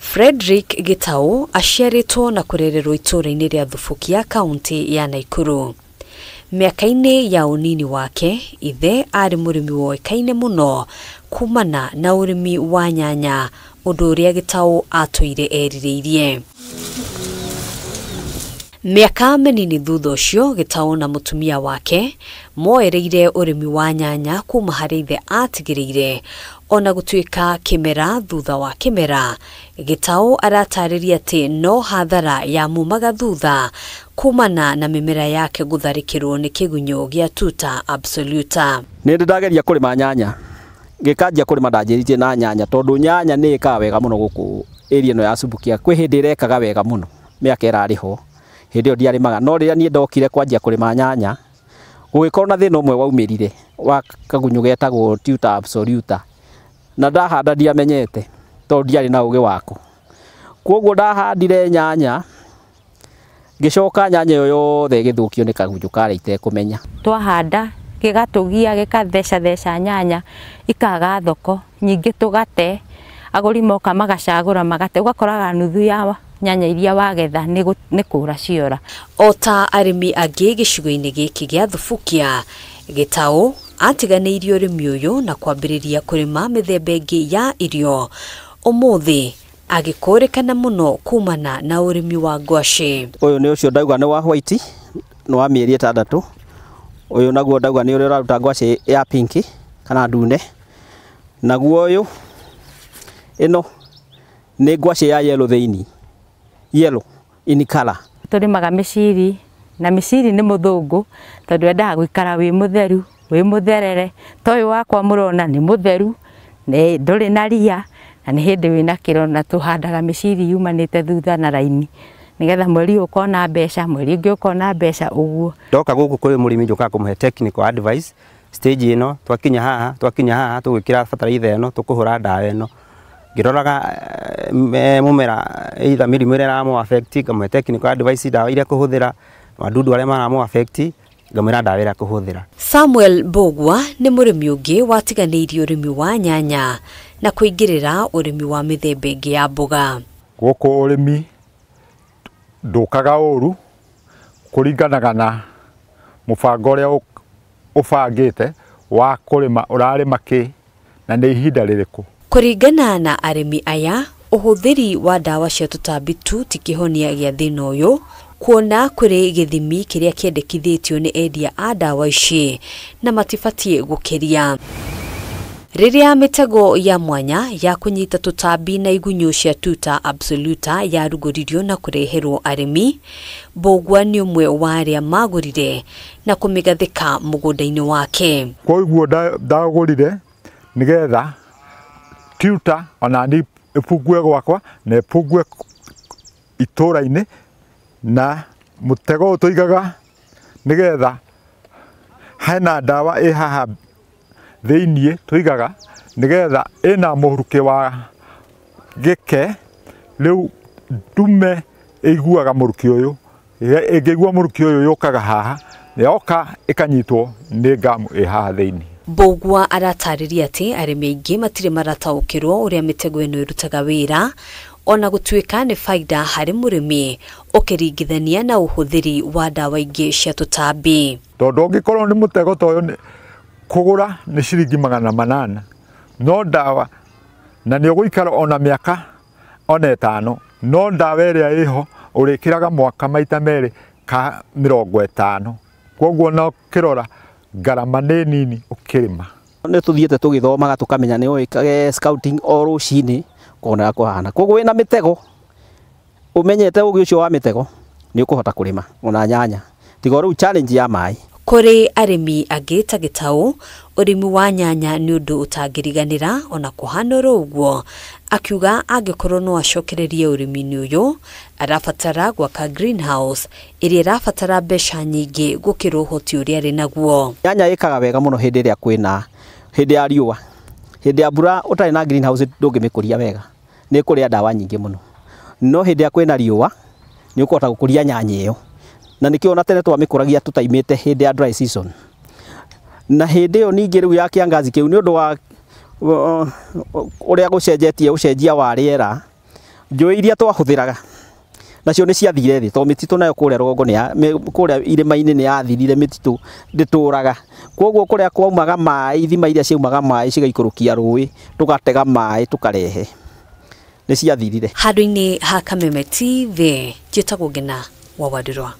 Frederick Gitau aciarĩtwo na kũrererwo itũũra-inĩ rĩa Thubukia, kaunti ya Naikuru. Mĩaka-inĩ ya ũnini wake, ithe arĩ mũrĩmi woĩkaine mũno kumana na ũrĩmi wa nyanya, ũndũ ũrĩa Gitau atũire erirĩirie. Mĩaka mĩnini thutha ũcio, Gitau na mũtumia wake moereire ũrĩmi wa nyanya kuma harĩ ithe atigĩrĩire, ona gũtuĩka kĩmera thutha wa kĩmera. Gitau aratarĩria atĩ no hathara yamumaga thutha kumana na mĩmera yake gũtharĩkĩrwo nĩ kĩgunyũ gĩa Tuta absoluta. Nĩ ndĩ ndageria kũrĩma nyanya, ngĩkanjia kũrĩma ndanjĩrĩtie na nyanya tondũ nyanya nĩ ĩkaga wega mũno gũkũ area ĩno ya Subukia. Kwĩ hĩndĩ ĩrekaga wega mũno mĩaka ĩrarĩ ho, hĩndĩ ĩyo ndiarĩmaga, no rĩrĩa niĩ ndokire kwanjia kũrĩma nyanya, gũgĩkorwo na thĩna ũmwe waumĩrire wa kagunyũ getagwo Tuta absoluta, na ndahanda ndiamenyete tondũ ndiarĩ na ũgĩ wako. Koguo ndahandire nyanya, ngĩcoka nyanya ĩyo yothe ĩgĩthũkio nĩ kagunyũ karĩa itekũmenya. Twahanda gĩgatũgia gĩkathecatheca nyanya ikaga thoko nyingĩ, tũgate agũri moka magacagũra magate, ũgakoraga nuthu ya nyanya iria wagetha nĩ kũra ciora. O ta arĩmi angĩ gĩcigo-inĩ gĩkĩ gĩa Thubukia, Gitau atiganĩirie ũrĩmi ũyũ na kwambĩrĩria kũrĩma mĩthemba ĩngĩ ya irio. Ũmũthĩ agĩkũrĩkana mũno kumana na ũrĩmi wa ngwacĩ. Ũyũ nĩ ũcio ndauga nĩ wa white, nĩ wa mĩeri 6. Ũyũ naguo ndauga nĩ ũrĩa ũraruta ngwacĩ ya pinki kana ndune. Naguo ũyũ, ĩno nĩ ngwacĩ ya yellow thĩinĩ, yellow in color. Tũrĩmaga mĩciri, na mĩciri nĩ mũthũngũ tondũ endaga gũikara wĩ mũtheru, wĩ mũtherere. Ta ũyũ wakwa mũrona nĩ mũtheru, ndũrĩ na ria, na nĩ hĩndĩ wĩna kĩro, na tũhandaga mĩciri yumanĩte thutha na raini nĩgetha mweri ũyũ ũkona mbeca, mweri ũngĩ ũkona mbeca ũguo. Ndoka gũkũ kũrĩ mũrĩmi njũkaga kũmũhe technical advice stage ĩno, twakinya haha, twakinya haha, tũgwĩkĩra bataraitha ĩno, tũkũhũra ndawa ĩno. Ngĩroraga mũmera either mĩrimũ ĩrĩa ĩramũ affect, ngamũhe technical advice ndawa iria kũhũthĩra, wadudu arĩa maramũ affect, ngamwĩra ndawa ĩrĩa kũhũthĩra. Samuel Mbugua nĩ mũrĩmi ũngĩ watiganĩirie ũrĩmi wa nyanya na kũingĩrĩra ũrĩmi wa mĩthemba ĩngĩ ya mboga. Gũkũ ũrĩmi ndũkaga ũru, kũringanaga na mũbango ũrĩa ũbangĩte wa kũrĩma, ũrarĩma kĩ na nĩ ihinda rĩrĩkũ. Kũringana na arĩmi aya, ũhũthĩri wa ndawa cia tũtambi tu ti kĩhonia gĩa thĩna ũyũ, kuona kũrĩ gĩthimi kĩrĩa kĩendekithĩtio nĩ endia a ndawa ici na matibatiĩ gũkĩria. Rĩrĩa mĩtego ya mwanya ya kũnyita tũtambi na igunyũ cia Tuta absoluta yarugũririo na kũreherwo arĩmi, Mbugua nĩ ũmwe wa arĩa magũrire na kũmĩgathĩka mũgũnda-inĩ wake. Koguo ndagũrire nĩgetha Tuta ona ni ĩpungue gwakwa na ĩpungue itũũra-inĩ, na mũtego ũyũ tũigaga nĩgetha hena ndawa ĩ haha thĩiniĩ tũigaga nĩgetha ĩna mũrukĩ wa gĩke, rĩu ndume ĩiguaga mũrukĩ ũyũ, ĩngĩigua mũrukĩ ũyũ yũkaga haha, yoka ĩkanyitwo nĩ ngamu ĩ haha thĩiniĩ. Mbugua aratarĩria atĩ arĩmi aingĩ matirĩ marataũkĩrwo ũrĩa mĩtego ĩno ĩrutaga wĩra, ona gũtuĩka nĩ baida harĩ mũrĩmi ũkĩringithania na ũhũthĩri wa ndawa ingĩ cia tũtambi. Tondũ ũngĩkorwo nĩ mũtego ta ũyũ kũgũra nĩ ciringi 800, no ndawa na nĩ ũgũikara ona mĩaka ona 5, no ndawa ĩrĩa ĩho ũrĩkĩraga mwaka maita merĩ ka 50. Koguo na ũkĩrora ngarama nĩ nini ũkĩrĩma. Nĩ tũthiĩte tũgĩthomaga tũkamenya nĩ ũĩkage scouting o rũcinĩ kona kũhana. Koguo wĩna mĩtego, ũmenyete ũgĩ ũcio wa mĩtego, nĩ ũkũhota kũrĩma ona nyanya. Tiga rĩu challenge ya maĩ. Kũrĩ arĩmi angĩ ta Gitau, ũrĩmi wa nyanya nĩ ũndũ ũtangĩriganĩra ona kũhana oro ũguo. Akiuga angĩkorwo no acokererie ũrĩmi-inĩ ũyũ, arabatara gwaka greenhouse ĩrĩa ĩrabatara mbeca nyingĩ gũkĩra ũhoti ũrĩa arĩ naguo. Nyanya ĩkaga wega mũno hĩndĩ ĩrĩa kwĩna, hĩndĩ ya riũa. Hĩndĩ ya mbura ũtarĩ na greenhouse ndũngĩmĩkũria wega, nĩ ĩkũrĩa ndawa nyingĩ mũno. No hĩndĩ ĩrĩa kwĩna riũa nĩ ũkũhota gũkũria nyanya ĩyo, na nĩkĩo ona tene twamĩkũragia tũtaimĩte hĩndĩ ya dry season. Na hĩndĩ ĩyo ningĩ rĩu ya kĩangazi kĩu nĩ ũndũ wa ũrĩa gũcenjetie ũcenjia wa rĩera, Njũĩ iria twahũthĩraga nacio nĩ ciathire thĩ, tondũ mĩtitũ nayo kũrĩa rũgongo kũrĩa irĩma-inĩ nĩ yathirire, mĩtitũ ndĩtũraga. Koguo kũrĩa kwaumaga maĩ, ithima iria ciaumaga maĩ cigaikũrũkia rũĩ, tũgatega maĩ tũkarehe, nĩ ciathirire. Handũ-inĩ ha Kameme TV, njĩtagwo Ngina wa Wandirwa.